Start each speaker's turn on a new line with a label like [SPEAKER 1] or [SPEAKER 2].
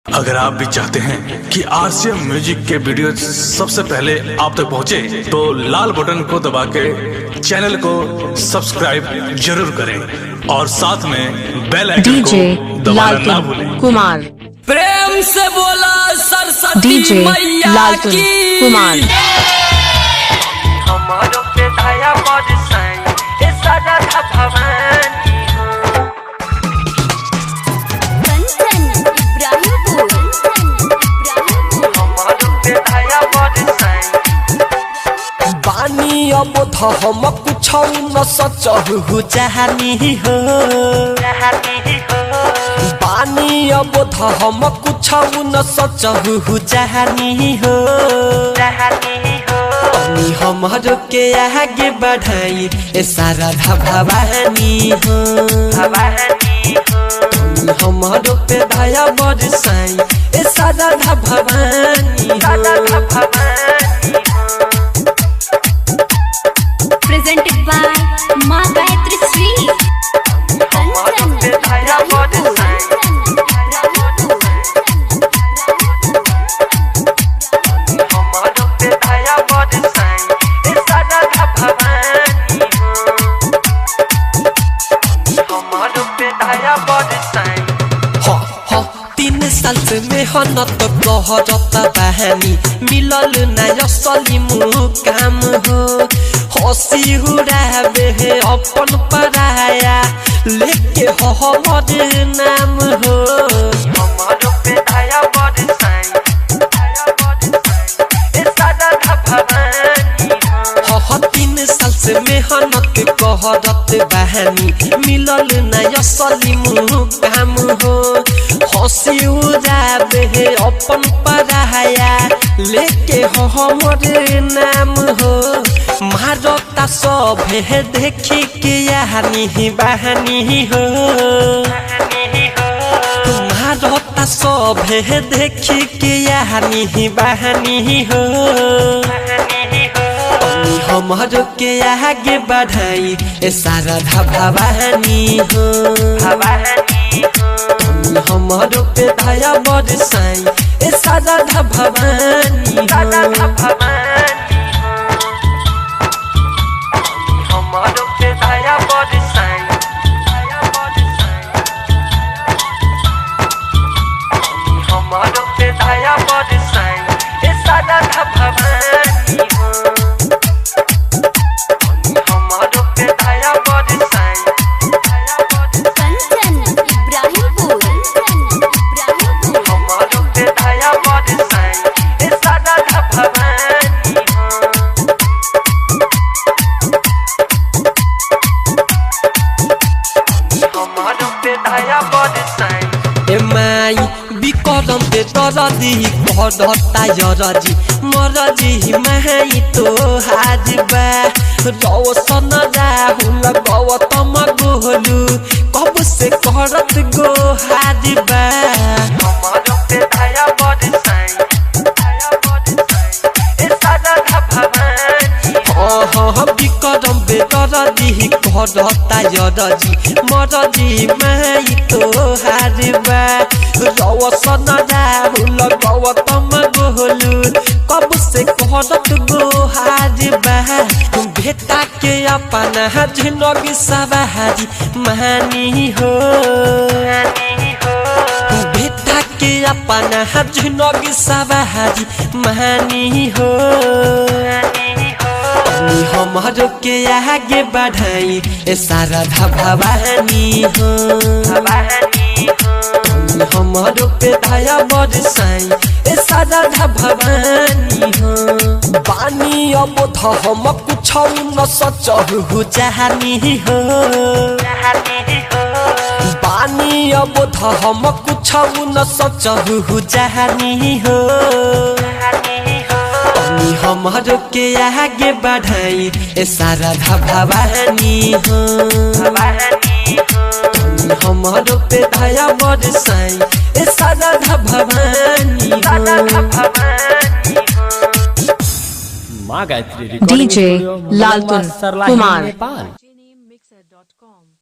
[SPEAKER 1] अगर आप भी चाहते हैं कि आरसीएम म्यूजिक के वीडियो सबसे पहले आप तक पहुंचे, तो लाल बटन को दबा के चैनल को सब्सक्राइब जरूर करें और साथ में बेल आइकन
[SPEAKER 2] डीजे
[SPEAKER 1] को दबाना ना
[SPEAKER 2] लालटन
[SPEAKER 1] भूलें।
[SPEAKER 2] कुमार।
[SPEAKER 3] प्रेम से बोला सरस्वती
[SPEAKER 2] डीजे
[SPEAKER 3] मैया
[SPEAKER 2] लालटन
[SPEAKER 3] की।
[SPEAKER 2] कुमार।
[SPEAKER 4] हमारो पे दया बरसाई ए सरधा भवानी हो।
[SPEAKER 5] कंचन इब्राहिमपुर।
[SPEAKER 4] हमारो पे दया बरसाई।
[SPEAKER 3] बानी अब थ हम कुछ न सचहु चाहनी हो।
[SPEAKER 4] चाहती हो।
[SPEAKER 3] बानी अब थ हम कुछ न सचहु चाहनी हो।
[SPEAKER 4] चाहती हो।
[SPEAKER 3] तनी हमरो के आगे बढ़ाई ए शारदा भवानी हो।
[SPEAKER 4] भवानी हो।
[SPEAKER 3] तनी हमरो पे दया बरसाई ए शारदा भवानी
[SPEAKER 4] सरधा
[SPEAKER 3] हो।
[SPEAKER 4] भवानी हो।
[SPEAKER 5] प्रेजेंटेड बाय मां गायत्री श्री।
[SPEAKER 4] हमारो
[SPEAKER 5] कंचन
[SPEAKER 4] पे दया बरसाई। हमारो पे दया बरसाई ए सरधा भवानी हो। हमारो पे दया बरसाई।
[SPEAKER 3] ह ह 3 साल से मेहनत कहरत बहानी मिलल ना असली मुकाम हो। हसी उड़ाबे हे अपन पराया लेके हमर नाम हो।
[SPEAKER 4] हमारो पे दया बरसाई, दया बरसाई, ए सरधा भवानी हो।
[SPEAKER 3] ह ह 3 साल से मेहनत कहरत बहानी मिलल ना असली मुकाम हो। हसी उड़ाबे हे अपन पराया लेके हमर नाम हो। मारता सब हे देखी के यानी बहानी हो।
[SPEAKER 4] भवानी हो।
[SPEAKER 3] मारता सब हे देखी के यानी बहानी हो।
[SPEAKER 4] भवानी हो।
[SPEAKER 3] तनी हमरो के आगे बढ़ाई ए शारदा भवानी हो।
[SPEAKER 4] भवानी हो।
[SPEAKER 3] तनी हमरो पे दया बरसाई ए शारदा भवानी
[SPEAKER 4] सरधा
[SPEAKER 3] हो।
[SPEAKER 4] भवानी हो। हमारो पे दया बरसाई, दया बरसाई, हमारो पे दया बरसाई ए सरधा भवानी हो। हमारो पे दया बरसाई, दया बरसाई,
[SPEAKER 5] कंचन इब्राहिमपुर।
[SPEAKER 4] हमारो पे दया बरसाई ए सरधा भवानी हो। हमारो पे दया बरसाई।
[SPEAKER 3] ए माई बिकरम पे तरदी करता यरजी मरजी माई तो हाजबा रौशन राहुल गौतम गोलू कब से करत गो हाजबा।
[SPEAKER 4] हमारो पे दया बरसाई, दया बरसाई, ए सरधा भवानी हो।
[SPEAKER 3] अह बिकरम पे तरदी करता यरजी मरजी माई तो हाजबा रौशन राहुल गौतम गोलू कब से करत गो हाजबा। बेटा के अपना जिनगी सवारी मानी हो।
[SPEAKER 4] भवानी हो।
[SPEAKER 3] बेटा के अपना जिनगी सवारी मानी हो।
[SPEAKER 4] भवानी हो।
[SPEAKER 3] तनी हमरो के आगे बढ़ाई ए शारदा भवानी हो।
[SPEAKER 4] भवानी हो।
[SPEAKER 3] तनी हमरो पे दया बरसाई ए शारदा भवानी हो। बानी अब थ हम कुछ न सचहु चाहनी हो।
[SPEAKER 4] चाहती हो।
[SPEAKER 3] बानी अब थ हम कुछ न सचहु चाहनी हो।
[SPEAKER 4] चाहती हो।
[SPEAKER 3] तनी हमरो के आगे बढ़ाई ए शारदा भवानी हो।
[SPEAKER 4] भवानी हो।
[SPEAKER 3] तनी हमरो पे दया बरसाई ए शारदा भवानी
[SPEAKER 4] सरधा
[SPEAKER 3] हो।
[SPEAKER 4] भवानी हो।
[SPEAKER 6] माँ गायत्री रिकॉर्डिंग
[SPEAKER 2] डीजे
[SPEAKER 6] स्टूडियो,
[SPEAKER 2] लालटन
[SPEAKER 6] मलंगवा, सरलाही,
[SPEAKER 2] कुमार।
[SPEAKER 6] नेपाल।